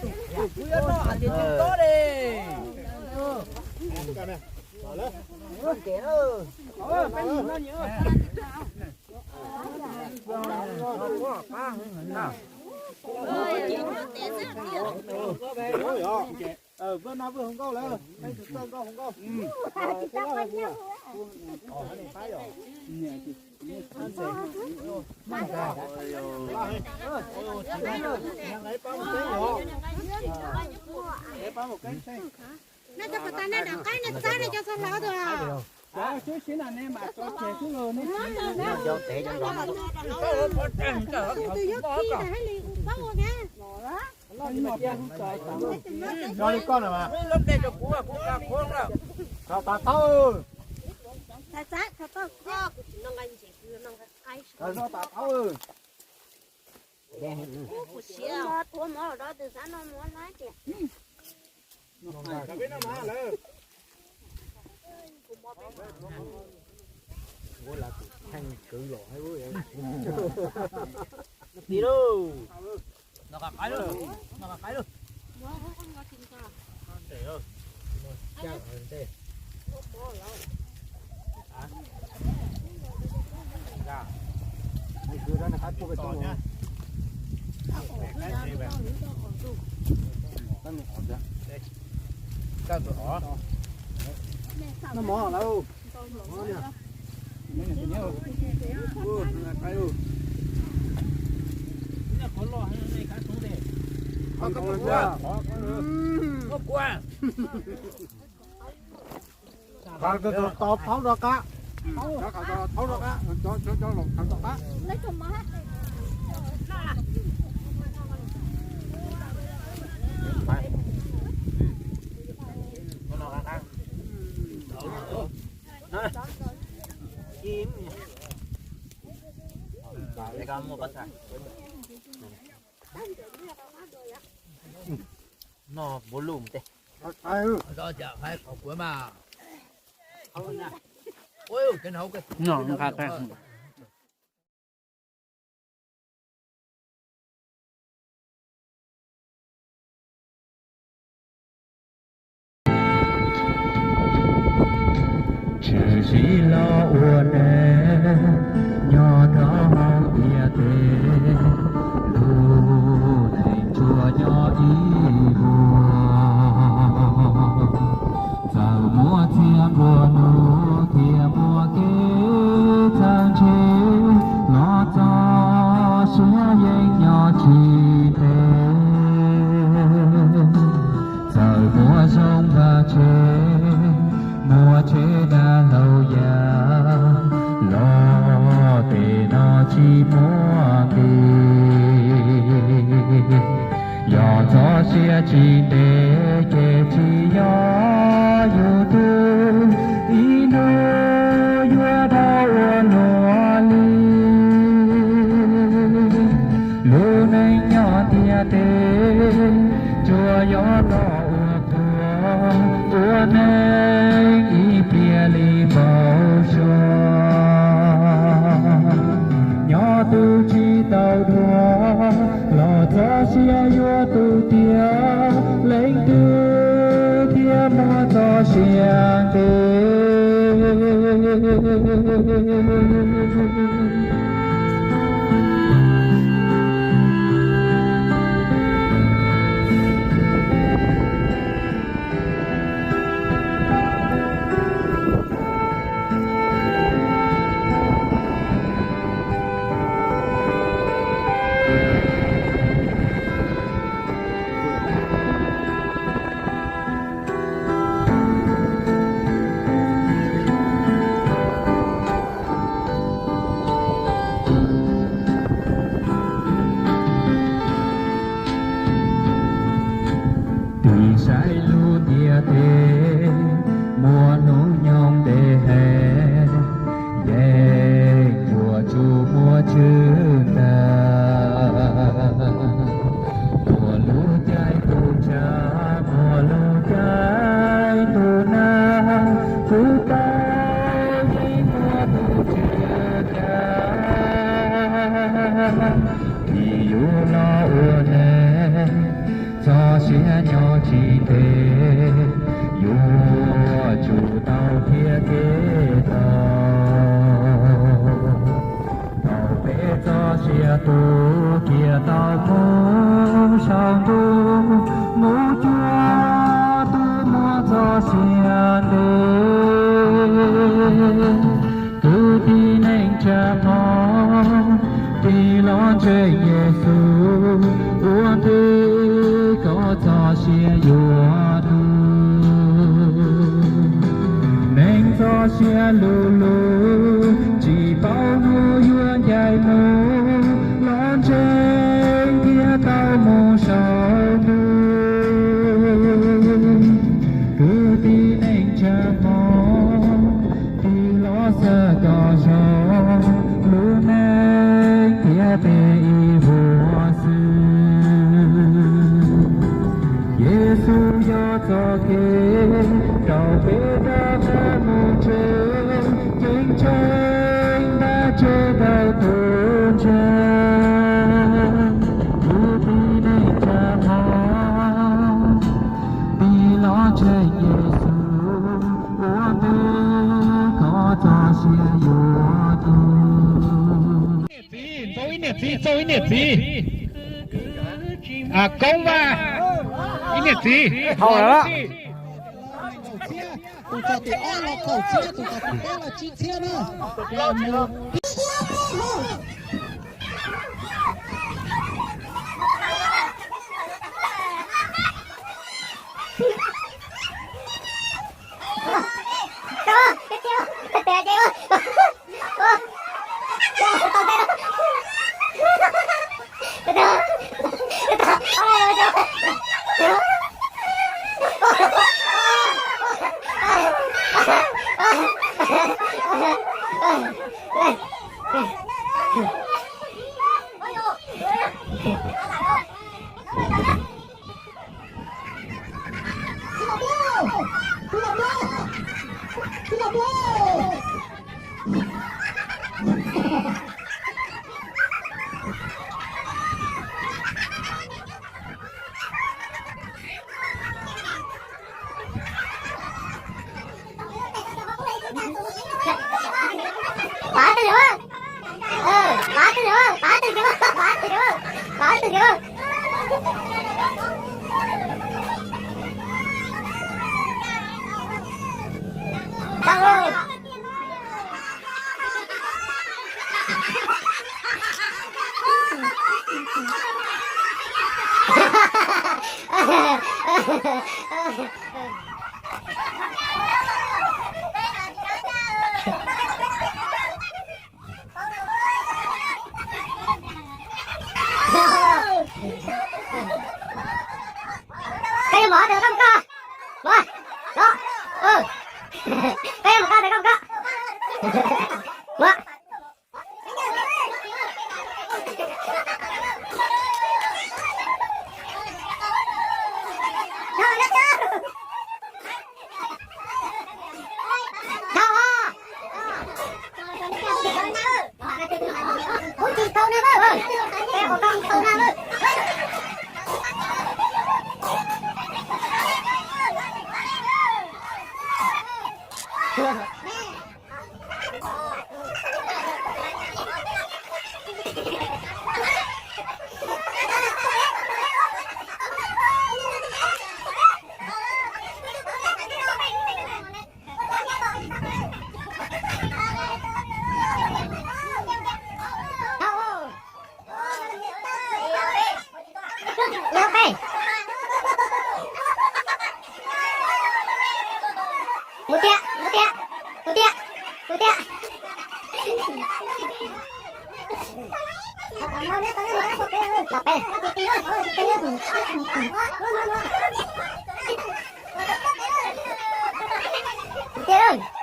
Kuv yuav noj hais tias nws tob li. Vwj no vwj hauv nkauj lawm, leej twg txawj nkauj hauv nkauj. Nej cov pov tas nej rov qab nej txab nej cov xov hlau tus. Tus yog khi na hais li paub ua na. Nyob li koj na mas. Khaws tas taub. Khaws tas taub. Ub, kuv siab, tuav mov los rau tus xav noj mov no tias. Ti lauj, no qab qaib lauj, no qab qaib lauj. Khaws tus tau thaub rov qab. Khaws tus tau thaub rov qab, cov cov los khaws rov qab. Noj npaum lub tes. Noj nqa qab. Tshwm sim los ua neeg nyob rau hauv ntiaj teb, lub neej tsuas nyob ib vuag. Txawm muaj txhiab nplua nuj thiab muaj kev txawj ntse, los txog siab yeej nyob tsis ntev. Txawm muaj zoo vaj tse, muaj tsev dag hlau ya, los tej no tsis muaj nqis. Yog txog siab tsis ntev ces tsis yog yus twg, ib hnub yuav dhau ua luaj li. Lub neej nyob ntiaj teb tsuas yog los ua qhua, ua neej ib pliag li npau suav. Nyob twb tsis tau dua, los txog siab yuav tu tiag, leej twg thiaj muaj txoj sia ntev. Siab lug lug tsis paub hnub yuav ncaim mus, los ntseeg thiaj tau mus saum ntuj. Kwv tij neej tsa hmoob, tig los xav kom zoo, lub neej thiab peb ib vuag xwb. Yexus yog txoj kev rau peb rov qab mus tsev, ceeb tsheej npaj tseg rau tus ntseeg. Kwv tij neej tsa hmoob, tig los ntseeg Yexus, ua ntej koj txoj sia yuav tu. Txaus ib niam txiv, txaus ib niam txiv. Koob Vaj, ib niam txiv. Tus txog tim ob los kaum txhiab, tus txog tim peb los tsib txhiab na. Koj yuav mus qhov twg koj mus koj. Mus. Koj yuav mus qhov twg koj mus koj. Mus. Mus tiag, mus tiag, mus tiag, mus tiag. Mus tiag.